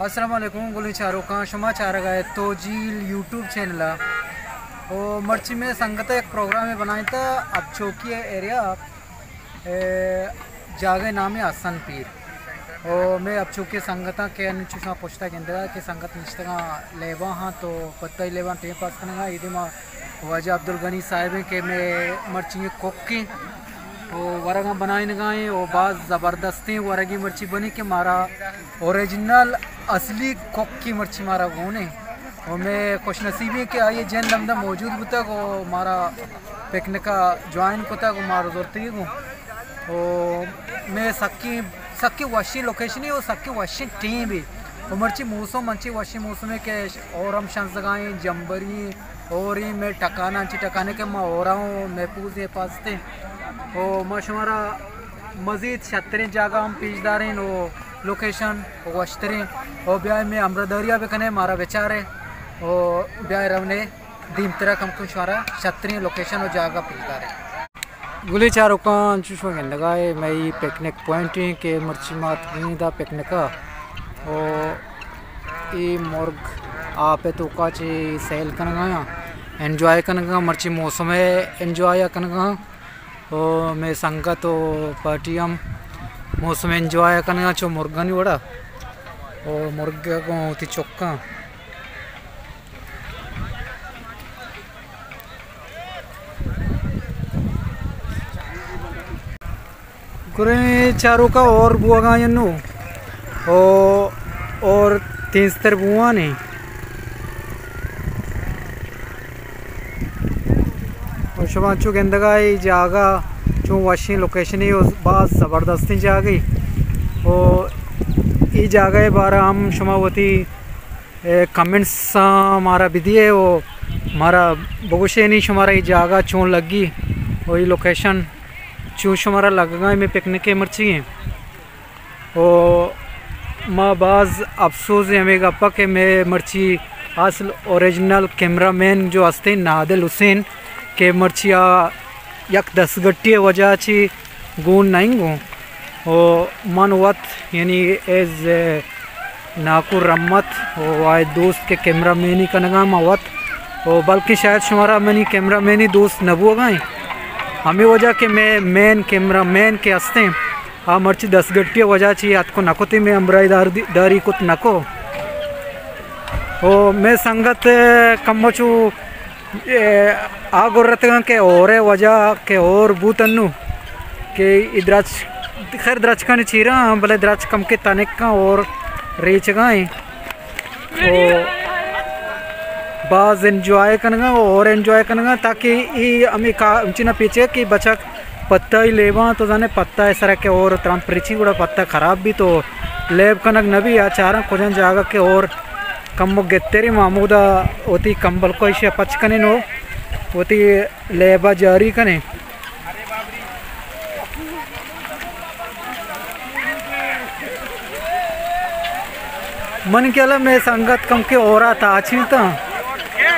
السلام علیکم گلیں چاروکاں، شما چارگ ءَ اِت تو جیل یوٹیوب چینل ءَ۔ او مرچی مئے سنگت ءَ یک پروگرامے بنائینتا ابچوکی ایریا، اے، جاگہ نام حسن پیر۔ او مئے ابچوکی سنگتاں کہ انچو شما پشتا گندگا کہ سنگت نشتگاں لیباں ہاں تو پتہ لیباں ٹیم پاس کنگا، ایدے ما واجہ عبدالغنی صاحب ایں کہ مئے مرچی کوک ایں، او ورگاں بنائینگا ایں، او باز زبردستیں ورگی مرچی بنی کہ مارا اوریجنل اصلی کوکی مرچی مارا گون ایں۔ او مئے خوش نصیبی ایں کہ آئی جند ہمدا موجود بوتگ او مارا پکنک ءَ جوائن کتگ او مارا زرتگی گوں۔ او مئے سکی، سکی وشیں لوکیشنے او سکی وشیں ٹیمے۔ او مرچی موسم انچیں وشیں موسمے کہ ہور ہم شنزگا ایں، جمبری ایں، ہور ایں، مئے ٹکانہ انچیں ٹکانے کہ ما ہورا اوں، محفوظیں، حفاظتیں۔ او ما شمارا مزید شتریں جاگہ ہم پیش داریں او لوکیشن او وشتریں۔ او بیائے مئے ہمراہداری ءَ بکنے، مارا بچارے او بیائے رونے دیمترا کمکن شمارا شتریں لوکیشن او جاگہ پیش داریں۔ گلیں چاروکاں، انچو شما گندگا اے، مئے اے پکنک پوائنٹ ایں کہ مرچی ما اتکگیں دا پکنک ءَ۔ او اے مرگ آپ ءِ توکا چہ سیل کنگا آں، انجوائے کنگا، مرچی موسم ءِ انجوائے کنگا۔ او مئے سنگت او پارٹی ہم موسم ءِ انجوائے کنگا چو مرگانی وڑا۔ او مرگ گوں وتی چکاں۔ گلیں چاروکاں، ہور بوگا انوں او ہور تیزتر بوان ایں۔ او شما انچو گندگا اے جاگہ چون وشیں لوکیشنے او باز زبردستیں جاگہے۔ او اے جاگہ ءِ بارہ ہم شما وتی اے، کمنٹس ءَ مارا بدیے او مارا بگوشے نی شمارا اے جاگہ چون لگی او اے لوکیشن چون شمارا لگگا ایں مئے پکنک ءِ مرچی ایں۔ او ما باز افسوز ایں ہمے گپ ءَ کہ مئے مرچی اصل اوریجنل کیمرہ مین جو ہستیں نادل حسین کہ مرچی آ یک دستگٹی ءِ وجہ چی گون نہ انگوں۔ او من وت یعنی ایز اے ناکو رحمت او واحد دوست کہ کیمرہ مینی کنگا ما وت او بلکہ شاید شمارا منی کیمرہ مینی دوست نہ بوگا ایں۔ ہمے وجہ کہ مئے مین کیمرہ مین کہ ہستیں آ مرچی دستگٹی ءِ وجہ چی اتکو نہ کتی، مئے ہمراہی دار-، داری کت نہ کو۔ او مئے سنگت کمو چو اے، آ گرتگاں کہ ہورے وجہ کہ ہور بوت انوں کہ اے درچ، خیر درچکانی چیراں، بلے درچک کمکے تنکاں ہور ریچگا ایں۔ او باز انجوائے کنگا، ہور انجوائے کنگا، تاکہ اے ہمے کا-، ہمچی نہ پیچے کہ بچک پتائی لیباں، تو زانے پتا ءِ سرا کہ ہور ترمپ ریچی گڑا پتا خراب بی تو لیب کنگ نہ بی، آ چاراں کجام جاگہ کہ ہور کمو گہتریں ما ہمودا وتی کمبل کو ایشی ءَ پچ کنیں و وتی لیب ءَ جاری کنیں۔ من کہ الم مئے سنگت کم کہ ہورا تاچینتاں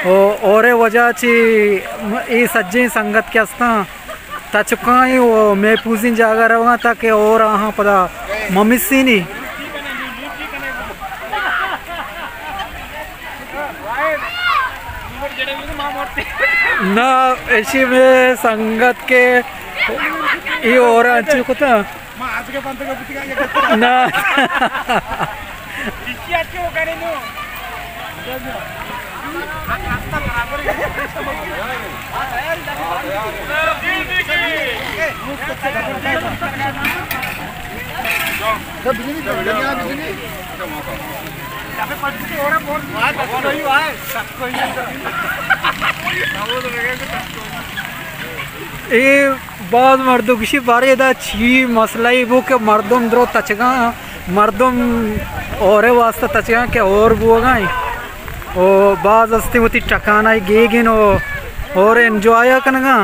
و ہورے وجہ چی اے سجیں سنگت کہ استاں تچکائیں و محفوظیں جاگہ روگاں تاکہ ہور آہاں پدا ممسینی۔ نہ، ایشی مئے سنگت کہ اے ہورا انچو کتا۔ نہ۔ اے باز مردم گوشی بارے ادا چی مسئلہ ای بو کہ مردم درو تچگاں، مردم ہورے واسطہ تچگاں کہ ہور بوگاں۔ او باز ہستے وتی ٹکانائی گیگن او ہور انجوائے کنگاں۔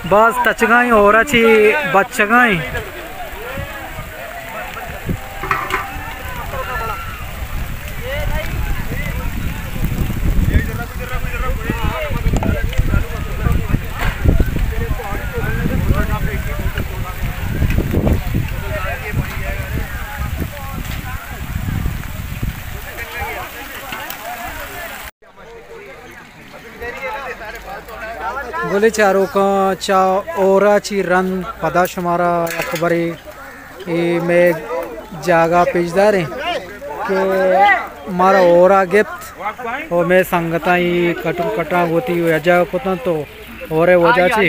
باز تچگائیں ہورا چی بچگائیں۔ بلے چاروکاں، چہ ہورا چی رند پدا شمارا یک برے اے مئے جاگہ پیش داریں کہ مارا ہورا گپت و مئے سنگتاں اے کٹر کٹاں وتی یکجاہ کتنت و ہورے وجہ چی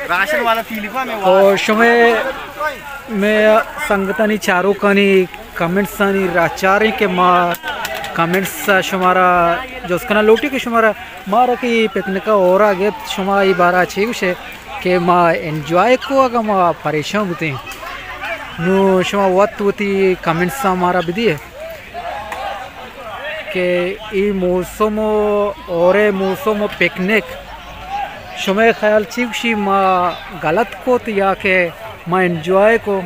راشن والا تھیلی کو ہمیں و شمئے مئے سنگتانی چاروکانی کمنٹسانی راہ چاریں کہ ما کمنٹس شمارا جست کناں لوٹی کہ شمارا مارا کہ اے پکنک ءَ ہورا گپت، شما اے بارہ ءَ چے گوش ئے کہ ما انجوائے کو اگاں ما پریشان بوتیں؟ نوں شما وت وتی کمنٹساں مارا بدیے کہ اے موسم و ہورے موسم و پکنک شمئے خیال چی گوشی، ما غلط کت یا کہ ما انجوائے کو؟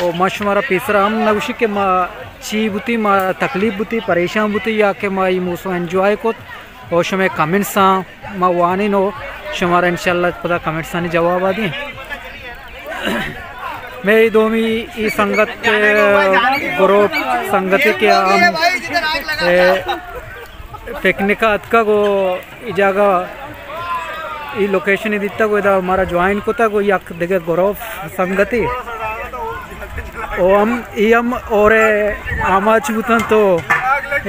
و ما شمارا پیسرا ہم نہ گوشی کہ ما چی بوتی، ما تکلیف بوتی، پریشان بوتی یا کہ ما اے موسم انجوائے کت۔ و شمئے کمنٹساں ما وانین و شمارا انشاءاللہ پدا کمنٹسانی جوابا دیں۔ مئے دومی اے سنگت، گروپ سنگتے کہ ہم، اے، پکنک ءَ اتکگ و اے جاگہ اے لوکیشن دیتگ و ادا مارا جوائن کتگ و یک دگہ گروپ سنگتے و ہم اے ہم ہورے آماچ بوتنت و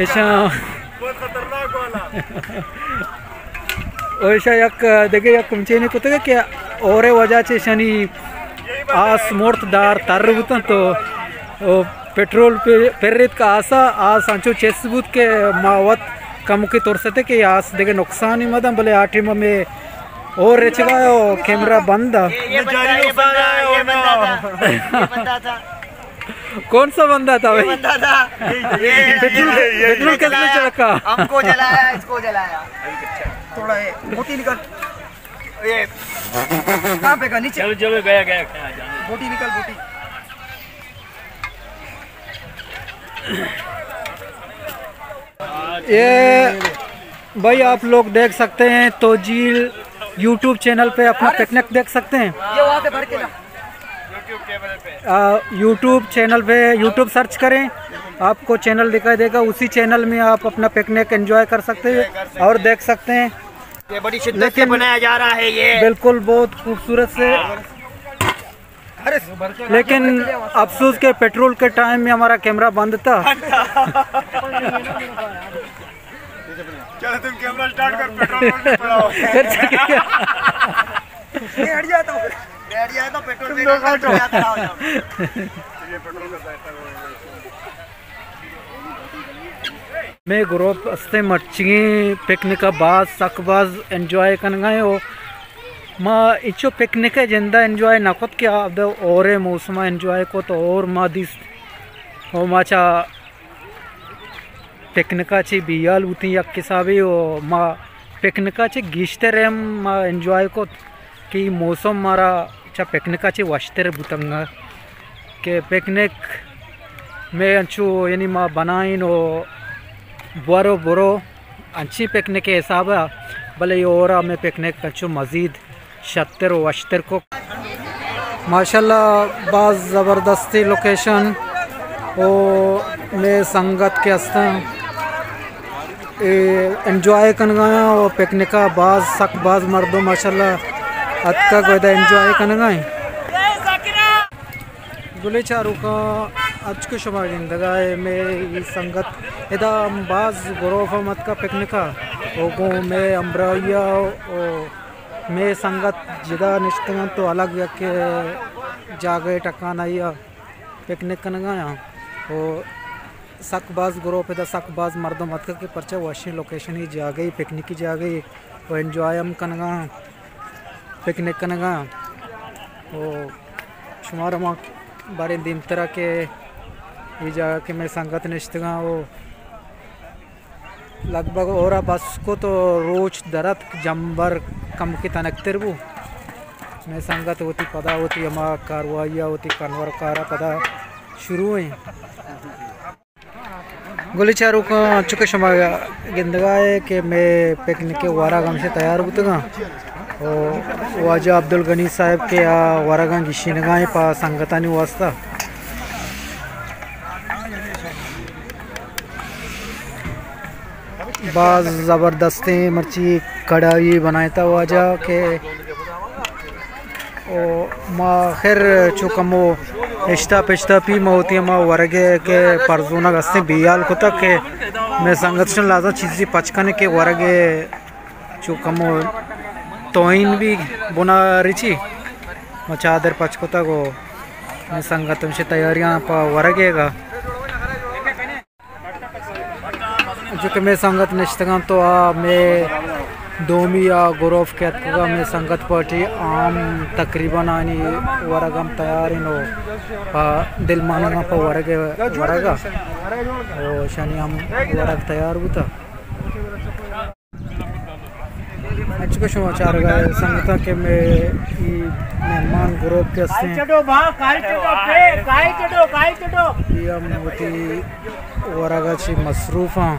ایشاں و ایشاں یک دگہ یک کمچینے کتگ کہ ہورے وجہ چہ ایشانی آس مرت، دار تر بوتنت و، و پٹرول پر، پر ات کہ آسا، آس انچو چست بوت کہ ما وت کمکے ترستے کہ آس دگہ نقصانی مدن، بلے آ ٹیم ہمے ہور رچگا و کیمرہ بند ءَ۔ یہ بندہ، یہ بندہ، یہ بندہ تھا، یہ بندہ تھا۔ کون سا بندہ تھا بھائی؟ یہ بندہ تھا۔ پٹرول، یہ پٹرول کس نے جلایا، چھڑکا؟ ہم کو جلایا، اس کو جلایا۔ تھوڑا یہ بوٹی نکال۔ یہ کہاں پہ گا؟ نیچے۔ چلو، چلو، گیا، گیا، گیا، جانے۔ بوٹی نکال، بوٹی۔ یہ بھائی، آپ لوگ دیکھ سکتے ہیں، توجیل یوٹیوب چینل پہ اپنا پکنک دیکھ سکتے ہیں۔ آ، یوٹیوب چینل پہ، یوٹیوب سرچ کریں، آپ کو چینل دکھائی دے گا، اسی چینل میں آپ اپنا پکنک انجوائے کر سکتے ہیں اور دیکھ سکتے ہیں۔ یہ بڑی شدت سے لیکن بنایا جا رہا ہے یہ۔ بالکل، بہت خوبصورت سے۔ لیکن افسوس کہ پٹرول کے ٹائم میں ہمارا کیمرہ بند تھا۔ چلو تم کیمرہ سٹارٹ کر، پٹرول پمپ پہ پڑا ہو۔ پھر چلے گیا۔ یہ ہٹ جاتا ہوں۔ یہ ہٹ جاتا، پٹرول پمپ پہ ہٹ جاتا ہوں۔ مئے گروپ استیں مرچیگیں پکنک ءَ باز، سک باز انجوائے کنگا ایں و ما انچو پکنک ءَ جند ءَ انجوائے نہ کت کہ آ ہورے موسم ءَ انجوائے کت، ہور ما دیست و ما چہ پکنک ءَ چہ بیال بوتیں یک حسابے و ما پکنک ءَ چہ گیشتر ہم ما انجوائے کت کہ اے موسم مارا چہ پکنک ءَ چہ وشتر بوتگ کہ پکنک مئے انچو یعنی ما بنائیں و برو برو انچیں پکنک ءِ حساب ءَ، بلے اے ہور ءَ مئے پکنک انچو مزید شتر و وشتر کت۔ ماشاءاللہ باز زبردستیں لوکیشن و مئے سنگت کہ ہستاں اے انجوائے کنگایاں و پکنک ءَ باز سک باز مردم ماشاءاللہ اتکگ و ادا انجوائے کنگائیں۔ گلیں چاروکاں، ہرچ کہ شما گندگا ئے، مئے اے سنگت ادا ہم باز گروپ ہم اتکا پکنک ءَ و گوں مئے ہمراہی ءَ و مئے سنگت جدا نشتگ انت و الگ یک جاگہے ٹکانائی ءَ پکنک کنگایاں و سک باز گروپ ادا سک باز مردم اتکگ کہ پرچہ وشیں لوکیشنے جاگہے، پکنکی جاگہے و انجوائے ہم کنگا، پکنک کنگا و شمارا ما باریں دیمترا کہ اے جاگہ کہ مئے سنگت نشتگاں و لگ بھگ ہورا بس کت و روچ در اتک، جمبر کمکے تنکتر بو۔ مئے سنگت وتی پدا وتی ہما کاروائی ءَ وتی کنور کار ءَ پدا شروع ایں۔ گلیں چاروکاں، انچو کہ شما گندگا ئے کہ مئے پکنک ءِ ورگ ہمشہ تیار بوتگاں و واجہ عبدالغنی صاحب کہ آ ورگاں گیشینگا ایں پہ سنگتانی واسطہ۔ باز زبردستیں مرچی کڑاہی بنائیتا واجہ کہ او ما آخر چو کمو اشتاپ اشتاپی ما ہوتی ہما ورگے کہ پرزونگ ہستیں بیال کتگ کہ میں سنگت شن لازم چیزی پچ کنے کہ ورگے چو کمو توہین بھی بنا رچی ما چادر پچ کتگ و میں سنگت ہمشی تیاریاں پا ورگے گا۔ انچو کہ مئے سنگت نشتگاں تو آ مئے دومی آ گروپ کہ اتکگا مئے سنگت پارٹی آم تقریباً آنی ورگ ہم تیار انت و پہ دل مانگاں پہ ورگ ورگا و شانی ہم ورگ تیار بوتا۔ انچو کہ شما چارگا سنگتاں کہ مئے ای مہمان گروپ کہ ہستیں، کائی چڈو بھا، کائی چڈو پہ، کائی چڈو، کائی چڈو۔ ای ہم وتی ورگا چی مصروف ہاں۔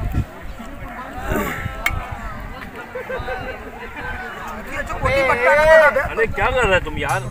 ارے کیا کر رہے تم یار؟